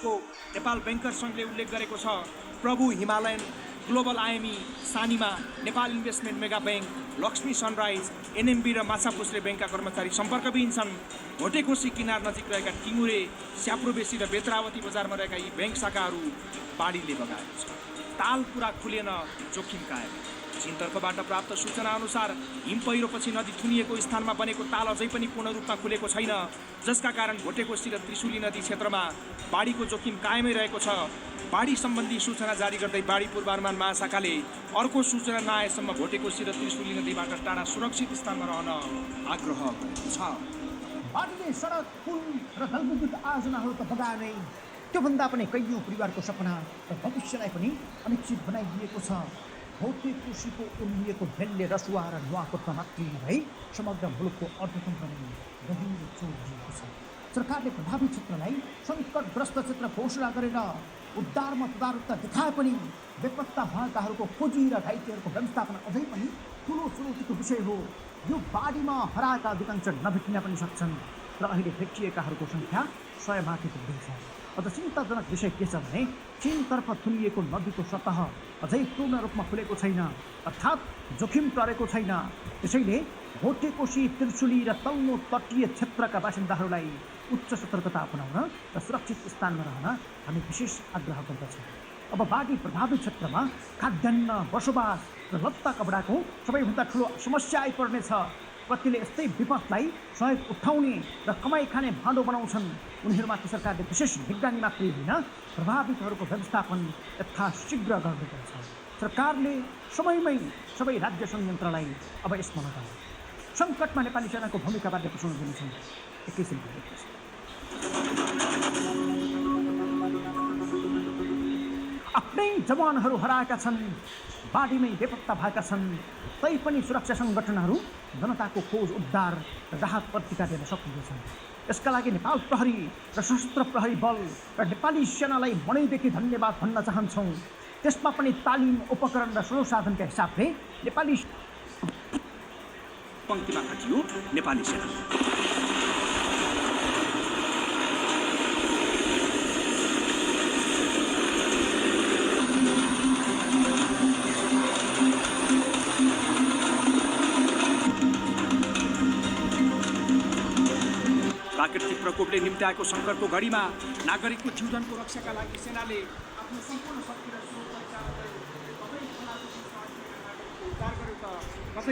को नेपाल बैंकर्स संघले उल्लेख गरेको छ। प्रभु Himalayan, global IME, Sanima, Nepal investment mega bank, Lakshmi sunrise, NMB र माछापुछ्रे बैंकका कर्मचारी सम्पर्कविहीन छन्। भोटेकोशी किनार नजिक रहेका टिमुरे, स्याप्रोबेसी र बेत्रावती बजारमा रहेका यी बैंक शाखाहरू बाढीले बगाएको छ। ताल पुरा खुलेन, जोखिम कायम। चीन तर्फबाट प्राप्त सूचना अनुसार हिम पहिरोपछि नदी थुनिएको स्थानमा बनेको ताल अझै पनि पूर्ण रूपमा खुलेको छैन, जसका कारण भोटेकोशी र त्रिशुली नदी क्षेत्रमा बाढीको जोखिम कायमै रहेको छ। बाढी सम्बन्धी सूचना जारी गर्दै बाढी पूर्वानुमान महाशाखाले अर्को सूचना नआएसम्म भोटेकोशी र त्रिशुली नदीबाट टाढा सुरक्षित स्थानमा रहन आग्रह गरेको छ। बाढीले सडक, पुल र जलविद्युत आयोजनाहरू त बगाए नै, त्योभन्दा पनि कैयौँ परिवारको सपना र भविष्यलाई पनि अनिश्चित बनाइदिएको छ। भोटेकोशीको उम्लिएको भेलले रसुवा र नुवाकोटमा मात्रै नभई समग्र मुलुकको अर्थतन्त्र नै गहिरो चोट दिएको छ। सरकारले प्रभावित क्षेत्रलाई सङ्कटग्रस्त क्षेत्र घोषणा गरेर उद्धारमा तदारुकता देखाए पनि बेपत्ता भएकाहरूको खोजी र घाइतेहरूको व्यवस्थापन अझै पनि ठुलो चुनौतीको विषय हो। यो बाढीमा हराएका अधिकांश नभेटिन पनि सक्छन् र अहिले भेटिएकाहरूको सङ्ख्या 100 माथि पुग्दैछ। अझ चिन्ताजनक विषय के छ भने चीनतर्फ थुनिएको नदीको सतह अझै पूर्ण रूपमा खुलेको छैन, अर्थात् जोखिम टरेको छैन। त्यसैले भोटेकोशी, त्रिशुली र तल्लो तटीय क्षेत्रका बासिन्दाहरूलाई उच्च सतर्कता अपनाउन र सुरक्षित स्थानमा रहन हामी विशेष आग्रह गर्दछौँ। अब बाढी प्रभावित क्षेत्रमा खाद्यान्न, बसोबास र लत्ता कपडाको सबैभन्दा ठुलो समस्या आइपर्नेछ। कतिले यस्तै विपदलाई सहयोग उठाउने र कमाइ खाने भाँडो बनाउँछन्। उनीहरूमाथि सरकारले विशेष निगरानी मात्रै होइन, प्रभावितहरूको व्यवस्थापन यथाशीघ्र गर्नुपर्छ। सरकारले समयमै सबै राज्य संयन्त्रलाई अब यसमा लगाउनु। सङ्कटमा नेपाली सेनाको भूमिकाबाट प्रश्न दिनेछौँ। एकैछिन आफ्नै जवानहरू हराएका छन्, बाढीमै बेपत्ता भएका छन्, तैपनि सुरक्षा सङ्गठनहरू जनताको खोज, उद्धार र राहत प्रतिकार दिन सक्दैछन्। यसका लागि नेपाल प्रहरी र सशस्त्र प्रहरी बल र नेपाली सेनालाई मनैदेखि धन्यवाद भन्न चाहन्छौँ। त्यसमा पनि तालिम, उपकरण र संसाधनका हिसाबले नेपाली पङ्क्तिमा खटियो नेपाली सेना। प्राकृतिक प्रकोपले निम्त्याएको सङ्कटको घडीमा नागरिकको जीवनको रक्षाका लागि सेनाले आफ्नो सम्पूर्ण शक्ति र स्रोत उद्धार गर्यो त कतै